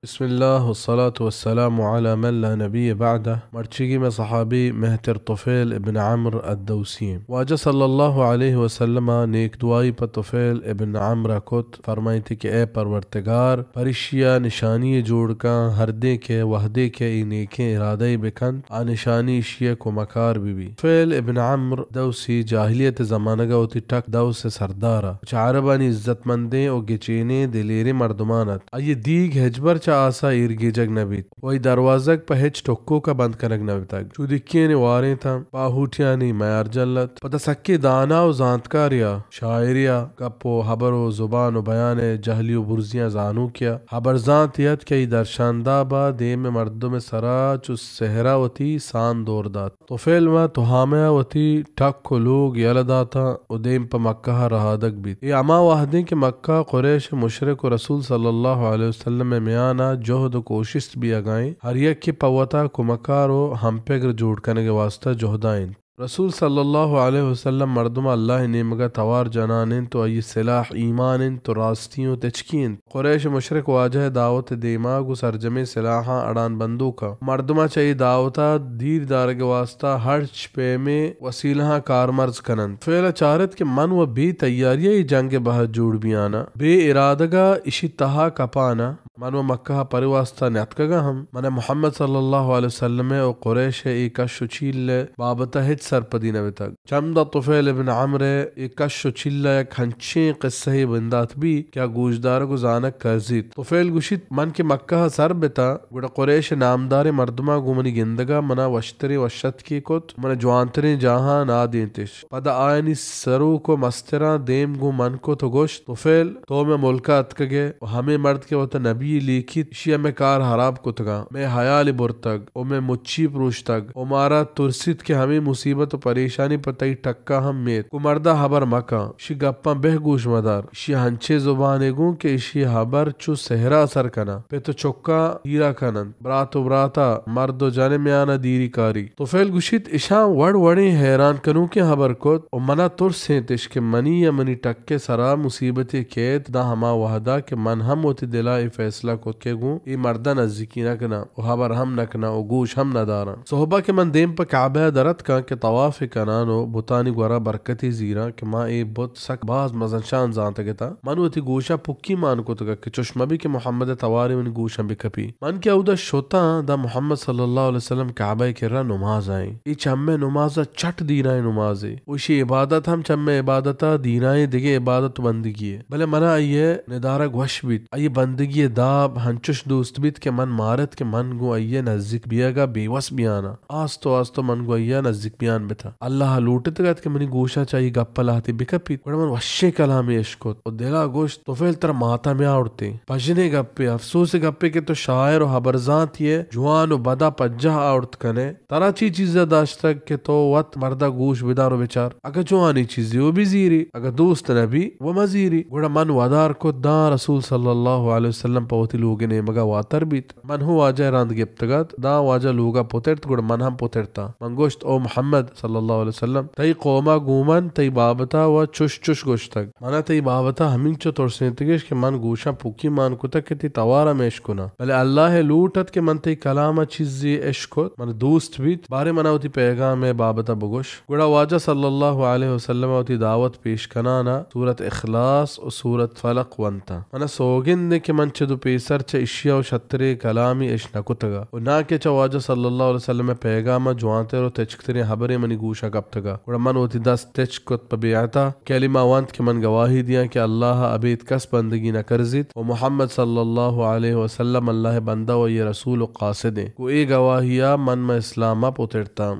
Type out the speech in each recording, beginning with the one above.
بسم اللہ والصلاة والسلام علی من لا نبی بعدہ۔ مرچیگی مئے صحابی مہتر طفیل ابن عمرو الدوسی ایں۔ واجہ صلی اللہ علیہ وسلم ءَ نیک دعائی پہ طفیل ابن عمرو ءَ کت، فرمائیتی کہ اے پرورتگار، پرشی ءَ نشانی جوڑ کن، ہر دیں کہ وہدے کہ اے نیکیں ارادہ ءَ بکنت، آ نشانی اشی ءِ کمکار بہ بی۔ طفیل ابن عمرو دوسی جاہلیت ءِ زمانگ ءَ وتی ٹک دوس ءِ سردار ات۔ چہ عربانی عزت مندیں و گچینیں دلیریں مردمان ات۔ آئی ءِ دیگ ہچبر چہ آس ءَ ایرگیجگ نہ بیت و آئی دروازگ پہ ہچ ٹکوک ءَ بند کنگ نہ بیتگ۔ چودیکیانی واریں تاں، باہوٹیانی میارجل ات۔ پدا سکیں دانا و زانتکارے ءَ، شاعرے ءَ، گپ و ہبر و زبان و بیان ءِ جہلی و برزیاں زانوکے ءَ، ہبرزانتے ات کہ آئی درشانداب ءَ دیم ءِ مردم ءِ سرا چو سہرا وتی سان دور دات۔ طفیل ماں تہامہ ءَ وتی ٹک و لوگ یلہ داتاں و دیم پہ مکہ ءَ رہادگ بیت۔ اے ہما وہدیں کہ مکہ، قریش، مشرک و رسول صلی اللہ علیہ وسلم ءِ میان ءَ جہد و کوشست بیئگا انت۔ ہر یکے پہ وتا کمکار و ہمپگر جوڑ کنگ ءِ واستا جہدا انت۔ رسول صلی اللہ علیہ وسلم مردماں اللہ ءِ نیمگ ءَ توار جنان انت و آئی ءِ سلاح ایمان انت و راستی و تچکی انت۔ قریش مشرک واجہ ءِ دعوت ءِ دیما گوں سرجمیں سلاحاں اڑان بندوک ءَ مردماں چہ اے دعوت ءَ دیر دارگ ءِ واستا ہرچ پیمیں وسیلہاں کارمرز کن انت۔ طفیل ءَ چارت کہ من و بے تیاری ءَ اے جنگ ءِ بہر جوڑ بیان آں، بے ارادگ ءَ اشی تہا کپان آں۔ من و مکہ ءَ پرے واستا نیاتکگاں ہم۔ من ءَ محمد صلی اللہ علیہ وسلم ءِ و قریش ءِ اے کش و چیل ءِ بابت ءَ ہچ سرپدی نہ بیتگ۔ چمدا طفیل ابن عمرو ءِ اے کش و چیل ءَ یک ہنچیں قصہ یے بندات بیت کہ آ گوشدارگ و زانگ کرزیت۔ طفیل گوشیت، من کہ مکہ ءَ سر بتاں، گڑا قریش ءِ نامداریں مردماں گوں منی گندگ ءَ منا وشتریں وشتکے کت، منا جوانتریں جاہاں نادینتش۔ پدا آیانی سروک و مستراں دیم گوں من کت و گوشت، طفیل، تو مئے ملک ءَ اتکگ ئے و ہمے مرد کہ وت ءَ نبی یے لیکیت، اشی ءَ مئے کار ہراب کتگاں، مئے ہیال ئے برتگ و مئے مچی پروشتگ و مارا ترسیت کہ ہمے مصیبت و پریشانی پہ تئی ٹک ءَ ہم میت۔ گوں مرد ءَ ہبر مکن، اشی گپاں بہ گوش مدار۔ اشی ءَ ہنچیں زبانے گوں کہ اشی ءِ ہبر چو سہرا اثر کناں، پت و چکاں دیرا کن انت، برات و برات ءَ، مرد و جن ءِ میان ءَ دیری کاری۔ طفیل گوشیت، اشاں وڑ وڑیں حیران کنوکیں ہبر کت و منا ترس اینتش کہ منی یا منی ٹک ءِ سرا مصیبتے کیت، داں ہما وہدا کہ من ہم وتی دلا اے فیصلہ کت کہ گوں اے مردا نزیکی نہ کناں و ہبر ہم نہ کناں و گوش ہم نہ داراں۔ سہبا کہ من دیم پہ کعبہ ءَ در اتکاں کہ طواف کنان و بتانی گورا برکتے زیراں کہ ما اے بت سک باز مزن شان زانتگ اتاں، من وتی گوشاں پکی مان کتگ کہ چش مہ بی کہ محمد ءِ توارے منی گوشاں بکپی۔ من کہ اودا شتاں، داں محمد صلی اللہ علیہ وسلم کعبہ ءِ کرا نماز ءَ ایں۔ اے چمے نماز ءَ چٹ دینائیں نمازے۔ و اشی عبادت ہم چمے عبادت ءَ دینائیں دگہ عبادت و بندگی ئے۔ بلے منا آئی ءِ ندارگ وش بیت۔ آئی ءِ بندگی ءِ داب ہنچش دوست بیت کہ من مارت کہ من گوں آئی ءِ نزیک بیئگ ءَ بے وس بیاناں۔ آستو آستو من گوں آئی ءَ نزیک بیان بتاں۔ اللہ ءَ لوٹتگ ات کہ منی گوشاں چہ آئی ءِ گپ ءَ لہتے بکپیت، گڑا من وشیں کلامے اشکت و دل ءَ گوشت، طفیل، ترا ماتمے آورتیں۔ پژنیں گپے، افسوس ءِ گپے کہ تو شاعر و ہبرزانتے ئے، جوان و بد ءَ پجاہ آورت کن ئے۔ ترا چی چیز ءَ داشتگ کہ تو وت مرد ءَ گوش بدار و بچار؟ اگہ جوانیں چیزے و بزیری، اگہ دوست نہ بی و مزیری۔ گڑا من ودار کت داں رسول صلی اللہ علیہ وسلم پہ وتی لوگ ءِ نیمگ ءَ واتر بیت۔ من ہوں واجہ ءِ رند گپتگ ات، داں واجہ لوگ ءَ پترت، گڑا من ہم پترتاں۔ من گوشت، او محمد صلی اللہ علیہ وسلم، تئی قوم ءَ گوں من تئی بابت ءَ و چش چش گوشتگ۔ من ءَ تئی بابت ءَ ہمینچو ترسینتگش کہ من گوشاں پکی مان کتگ کہ تئی توار ءَ مئے اشکناں۔ بلے اللہ ءِ لوٹ ات کہ من تئی کلام ءَ چیزے اشکت، من دوست بیت، باریں من ءَ وتی پیغام ءِ بابت ءَ بگوش۔ گڑا واجہ صلی اللہ علیہ وسلم ءَ وتی دعوت پیش کنان ءَ سورت اخلاص و سورت فلق ونت۔ من ءَ سوگند انت کہ من چد و پیسر چہ اشی ءَ و شتریں کلامے اش نہ کتگ ءَ و ناں کہ چہ واجہ صلی اللہ علیہ وسلم ءِ پیغام ءَ جوانتر و تچکتریں ہبرے منی گوش ءَ کپتگ ءَ۔ گڑا من وتی دست تچک کت پہ بیعت ءَ، کلمہ ونت کہ من گواہی دیاں کہ اللہ ءَ ابید کس بندگی نہ کرزیت و محمد صلی اللہ علیہ وسلم اللہ ءِ بندہ و آئی ءِ رسول و قاصد انت۔ گوں اے گواہی ءَ من ماں اسلام ءَ پترتاں۔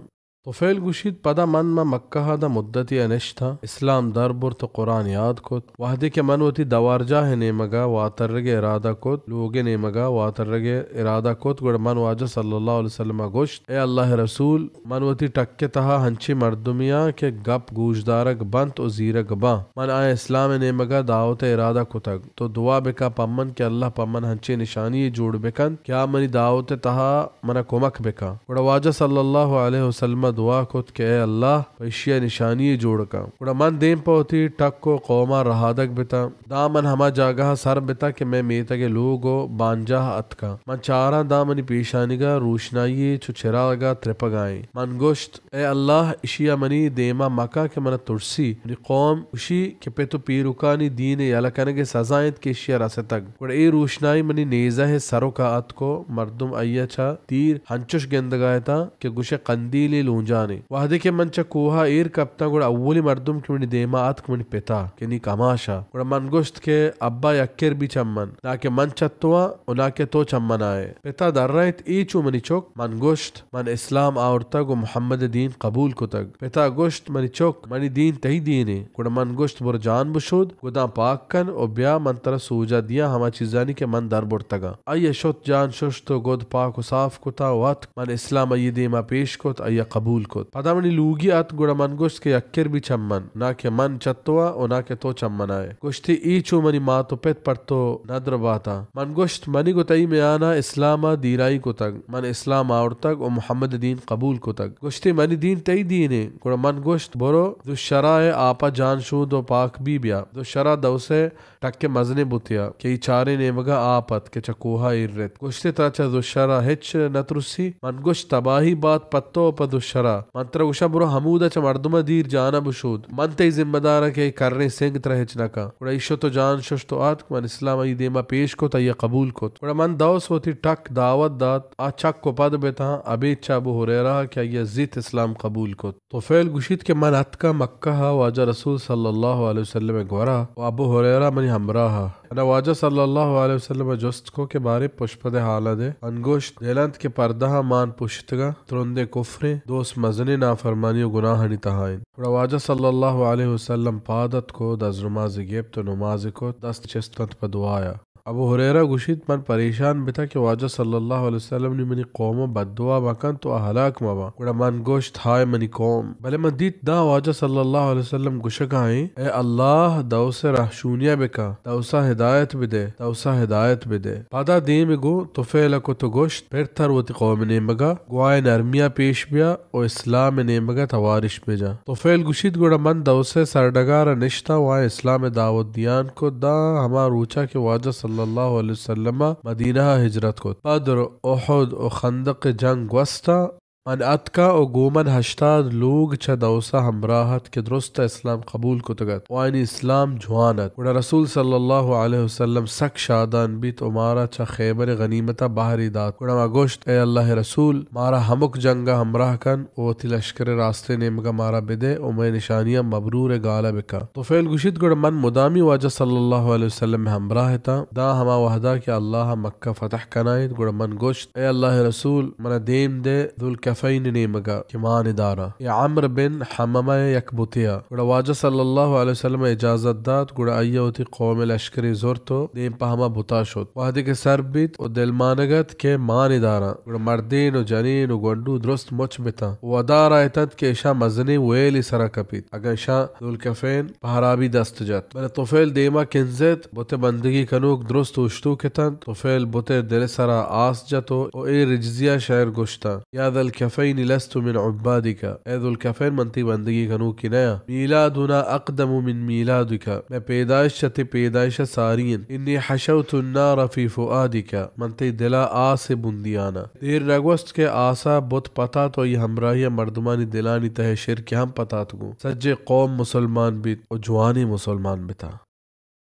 طفیل گوشیت، پدا من ماں مکہ ءَ داں مدتے ءَ نشتاں، اسلام در برت و قرآن یاد کت۔ وہدے کہ من وتی دوارجاہ ءِ نیمگ ءَ واترگ ءِ ارادہ کت، لوگ ءِ نیمگ ءَ واترگ ءِ ارادہ کت، گڑا من واجہ صلی اللہ علیہ وسلم ءَ گوشت، اے اللہ ءِ رسول، من وتی ٹک ءِ تہا ہنچیں مردمے آں کہ گپ گوشدارگ بنت و زیرگ باں۔ من آیاں اسلام ءِ نیمگ ءَ دعوت ءِ ارادہ کتگ۔ تو دعا بکن پہ من کہ اللہ پہ من ہنچیں نشانی یے جوڑ بکنت کہ آ منی دعوت ءِ تہا من ءَ کمک بکن۔ گڑا واجہ صلی اللہ علیہ وسلم ءَ دعا کت کہ اے اللہ، پہ ایشی ءَ نشانی یے جوڑ کن۔ گڑا من دیم پہ وتی ٹک ءُ قوم ءَ رہادگ بتاں۔ داں من ہما جاگہ ءَ سر بتاں کہ مئے میتگ ءِ لوگ ءُ بانجاہ اتکاں۔ من چاراں داں منی پیشانیگ ءَ روشنائی یے چو چراگ ءَ ترپگ ءَ ایں۔ من گوشت، اے اللہ، ایشی ءَ منی دیم ءَ مکن کہ من ءَ ترسی۔ منی قوم گوشی کہ پت ءُ پیرکانی دین ءِ یلہ کنگ ءِ سزا اِنت کہ ایشی ءَ رستگ۔ گڑا اے روشنائی منی نیزہ ءِ سرک ءَ اتک ءُ مردم آئی ءَ چہ دیر انچش گندگ ءَ اتاں کہ گوشئے قندیلے لونجانے۔ وہدے کہ من چہ کوہ ءَ ایر کپتاں، گڑا اولی مردم کہ منی دیم ءَ اتک منی پت ءَ کہ نی کماش ءَ۔ گڑا من گوشت کہ ابا، یک کر بی چہ من، نا کہ من چہ تو آں ءُ نا کہ تو چہ من ءَ ئے۔ پت ءَ درائینت، اے چو منی چک؟ من گوشت، من اسلام آورتگ ءُ محمد ءِ دین قبول کتگ۔ پت ءَ گوشت، منی چک، منی دین تئی دینے۔ گڑا من گوشت، برو جان بشود، گداں پاک کن ءُ بیا، من ترا سوج ءَ دیاں ہما چیزانی کہ من در برتگ آں۔ آئی ءَ شت، جان ششت ءُ گد پاک ءُ صاف کتاں ءُ اتک۔ من اسلام آئی ءِ دیم ءَ پیش کت، آئی ءَ قبول کت۔ پدا منی لوگی اتک، گڑا من گوشت کہ یک کر بی چہ من، نا کہ من چہ تو آں ءُ نا کہ تو چہ من ءَ ئے۔ گوشتی، اے چو منی مات ءُ پت پر تو ندر باتاں۔ من گوشت، منی گوں تئی میان ءَ اسلام ءَ دیرائی کتگ۔ من اسلام آورتگ ءُ محمد ءِ دین قبول کتگ۔ گوشتی، منی دین تئی دینے۔ گڑا من گوشت، برو دو شرا ءِ آپ ءَ جان شود ءُ پاک بی بیا۔ دو شرا دوس ءِ ٹک ءِ مزنیں بتے ءَ کہ اے چاریں نیمگ ءَ آپ ات کہ چہ کوہ ءَ ایر ات۔ گوشتی، ترا چہ دو شرا ہچ نہ ترسی؟ من گوشت، تباہی بات پہ تو ءُ پہ دو شرا۔ من ترا گوشاں، برو ہمود ءَ چہ مردم ءَ دیر جان ءَ بشود۔ من تئی ذمہ دار آں کہ اے کریں سنگ ترا ہچ نہ کن۔ گڑا اے شت ءُ جان ششت ءُ اتک۔ من اسلام آئی ءِ دیم ءَ پیش کت، آئی ءَ قبول کت۔ گڑا من دوس وتی ٹک دعوت دات، آ چک ءُ پد بتاں، ابید چہ ابو ہریرہ ءَ کہ آئی ءَ زیت اسلام قبول کت۔ طفیل گوشیت کہ من اتکاں مکہ ءَ واجہ رسول صلی اللہ علیہ وسلم ءِ گورا ءُ ابو ہریرہ منی ہمراہ ءَ۔ من ءَ واجہ صلی اللہ علیہ وسلم ءَ جست کو کہ باریں پشپد ءِ حال ءَ دے۔ من گوشت، دل انت کہ پردہ ءَ مان پشتگ ءَ، ترندیں کفریں، دوست مزنیں نافرمانی ءُ گناہانی تہا انت۔ گڑا واجہ صلی اللہ علیہ وسلم پاد اتک ءُ دزنمازے گپت ءُ نمازے کت، دست چست کنت پہ دعایا۔ ابو ہریرہ گوشیت، من پریشان بتاں کہ واجہ صلی اللہ علیہ وسلم نی منی قوم ءَ بددعا مہ کنت ءُ آ ہلاک مہ باں۔ گڑا من گوشت، ہائے منی قوم! بلے من دیت داں واجہ صلی اللہ علیہ وسلم گوشگا ایں، اے اللہ، دوس ءِ رہشونیا بکن، دوسا ہدایت بدے، دوسا ہدایت بدے۔ پدا دیم گوں طفیل ءَ کت ءُ گوشت، پر تر وتی قوم ءِ نیمگا، گوں آئی نرمیا پیش بیا، ءُ اسلام ءِ نیمگ ءَ توارش بجن۔ طفیل گوشیت، گڑا من دوس ءِ سرڈگار ءَ نشتاں ءُ آیاں اسلام ءِ دعوت دیان کت، داں ہما روچ ءَ کہ واجہ صلی اللہ علیہ وسلم ءَ مدینہ ءَ ہجرت کت۔ بدر، احد ءُ خندق ءِ جنگ گوستاں۔ من اتکاں ءُ گوں من ہشتاد لوگ چہ دوس ءَ ہمراہ ات کہ درست ءَ اسلام قبول کتگ ات ءُ آیانی اسلام جوان ات۔ گڑا رسول صلی اللہ علیہ وسلم سک شادان بیت ءُ مارا چہ خیبر ءِ غنیمت ءَ بہرے دات۔ گڑا ما گوشت، اے اللہ ءِ رسول! مارا ہمک جنگ ءَ ہمراہ کن ءُ وتی لشکر ءِ راستیں نیمگ ءَ مارا بدئے ءُ مئے نشانیاں مبرور ءِ گال ءَ بکن۔ طفیل گوشیت، گڑا من مدامی واجہ صلی اللہ علیہ وسلم ءِ ہمراہ اتاں، داں ہما وہد ءَ کہ اللہ ءَ مکہ فتح کنائینت، گڑا من گوشت، اے اللہ ءِ رسول! من ءَ دیم دئے ذوالکفین ءِ نیمگ ءَ کہ مان ءَ داراں۔ اے عمرو بن حمامہ ءِ یک بتے ءَ۔ گڑا واجہ صلی اللہ علیہ وسلم ءَ اجازت دات، گڑا آئی ءَ وتی قوم ءِ لشکرے زرت ءُ دیم پہ ہما بتا شت۔ وہدے کہ سر بیت ءُ دلمانگ ات کہ مان ءَ داراں، گڑا مردین ءُ جنین ءُ گونڈو درست مچ بتاں ءُ ودار ءَ اتنت کہ اشاں مزنیں ویلے سرا کپیت، اگاں اشاں ذوالکفین پہ ہرابی دست جت۔ بلے طفیل دیما کنزت، بت ءِ بندگی کنوک درست اوشتوک اتنت۔ طفیل بت ءِ دل ءِ سرا آس جت ءُ، ءُ اے رجزی ءَ شعر گوشتاں، یا ذا الکفین لست من عبادک، اے ذوالکفین من تئی بندگی کنوکے نیاں۔ میلادنا اقدم من میلادک، مئے پیدائش چہ تئی پیدائش ءَ ساری انت۔ انی حشوت النار فی فؤادک، من تئی دل ءَ آس ءِ بندیان آں۔ دیر نگوست کہ آس ءَ بت پتات ءُ آئی ہمراہی ءَ مردمانی دلانی تہ ءَ شرک ہم پتات گوں۔ سجیں قوم مسلمان بیت ءُ جوانیں مسلمان بتاں۔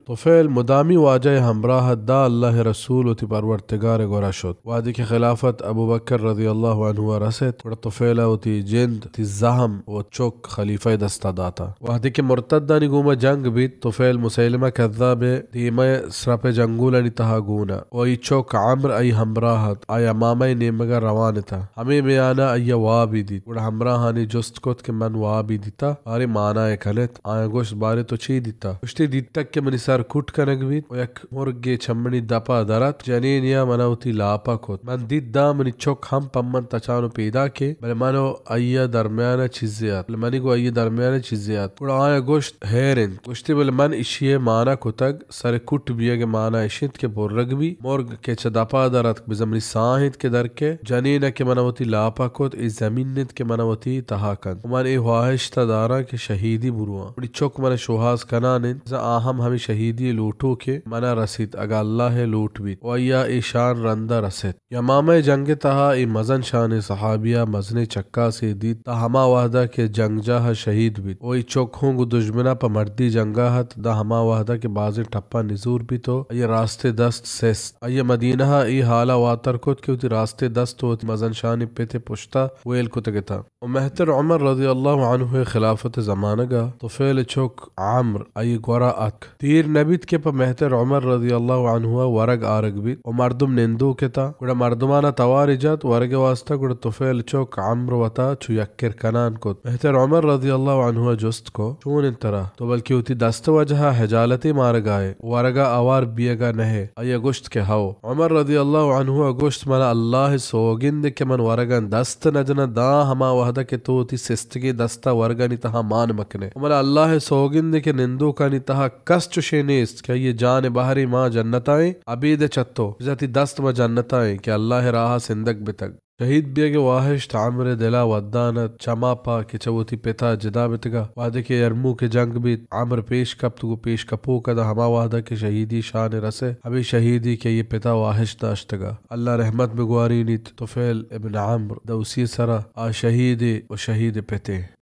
طفیل مدامی واجہ ءِ ہمراہ ات، داں اللہ ءِ رسول وتی پرورتگار ءِ گورا شت۔ وہدے کہ خلافت ابوبکر رضی اللہ عنہ ءَ رست، گڑا طفیل ءَ وتی جند، وتی زہم ءُ چک خلیفہ ءِ دستا داتاں۔ وہدے کہ مرتدانی گوما جنگ بیت، طفیل مسیلمہ کذاب ءِ دیما سرپ ءِ جنگولانی تہا گون ءَ ءُ آئی چک عمرو آئی ہمراہ ات، آ یمامہ ءِ نیمگا روان اتاں۔ ہمے میانا آئیا وابے دیت، گڑا ہمراہانی جست کت کہ من وابے دیتہ، باریں مانائے کنت؟ آیاں گوشت، باریں تو چے دیتہ؟ گوشتی، دیتگ کہ منی سر کوٹ کنگ بیت و یک مرگے چمنی دپا در اتک، جنینیا منا وتی لاپا کت۔ من دیت داں منی چک ہم پہ من تچان و پیداکے، بلے من و آئیا درمیانا چیزے ات، بلے منی گوں آئیا درمیانا چیزے ات۔ گڑا آیاں گوشت، ہیر انت۔ گوشتی، بلے من اشیئے مانا کتگ، سر کوٹ بیئگئے مانا اش انت کہ برگ بی۔ مرگ کہ چہ دپا در اتک، بزاں منی ساہ انت کہ در کئے۔ جنینا کہ منا وتی لاپا کت، اے زمین انت کہ منا وتی تہا کنت۔ و من اے خواہشتا داراں کہ شہیدی برواں۔ منی چک منا شوہاز کنان انت، بزاں آ ہم ہمے شہیدیئے لوٹوکیں منا رسیت، اگاں اللہئے لوٹ بیت و آئیا اے شان رندا رست۔ یمامہ جنگ تہا اے مزن شانیں صحابیا مزنیں چکاسے دیت، تاں ہما وہدا کہ جنگجاہا شہید بیت و اے چک ہوں گوں دژمنا پہ مردی جنگا ات، داں ہما وہدا کہ بازیں ٹپا نزور بیت و آئیئے راستیں دست سست۔ آئیا مدینہا اے حالا واتر کت کہ وتی راستیں دست و وتی مزن شانیں پتئے پشتا ویل کتگ اتاں۔ و مہتر عمر رضی اللہ عنہئے خلافتئے زمانگا طفیلئے چک عمرو آئی گورا اتک۔ دیر نبیت کہ پہ مہتر عمر رضی اللہ عنہا ورگ آرگ بیت و مردم نندوک اتاں۔ گڑا مردمانا توارے جت ورگئے واستا، گڑا طفیلئے چک عمرو وتا چو یکر کنان کت۔ مہتر عمر رضی اللہ عنہا جست کت، چون انت ترا؟ تو بلکہ وتی دستئے وجہا حجالتے مارگائے، ورگا آوار بیئگا نہئے؟ آئیا گوشت کہ ہئو۔ عمر رضی اللہ عنہا گوشت، منا اللہئے سوگند کہ من ورگاں دست نجناں، داں ہما وہدا کہ تو وتی سستگیں دستا ورگانی تہا مان مکنئے۔ و منا اللہئے سوگند کہ نندوکانی تہا کس چشیں نیست کہ آئیئے جانئے بہرے ماں جنتا ایں، ابید چہ تو، بزاں تئی دست ماں جنتا ایں کہ اللہئے راہا سندگ بتگ۔ شہید بیئگئے واہشت عمرئے دلا ودان ات، چما پہ کہ چہ وتی پتا جدا بتگا۔ وہدے کہ یرموکئے جنگ بیت، عمرو پیش کپت، گوں پیش کپوکا داں ہما وہدا کہ شہیدیئے شانے رسئے، ہمے شہیدی کہ آئیئے پتا واہشت داشتگا۔ اللہ رحمت بگوارینیت طفیل ابن عمرو دوسیئے سرا، آ شہیدے و شہیدئے پتے۔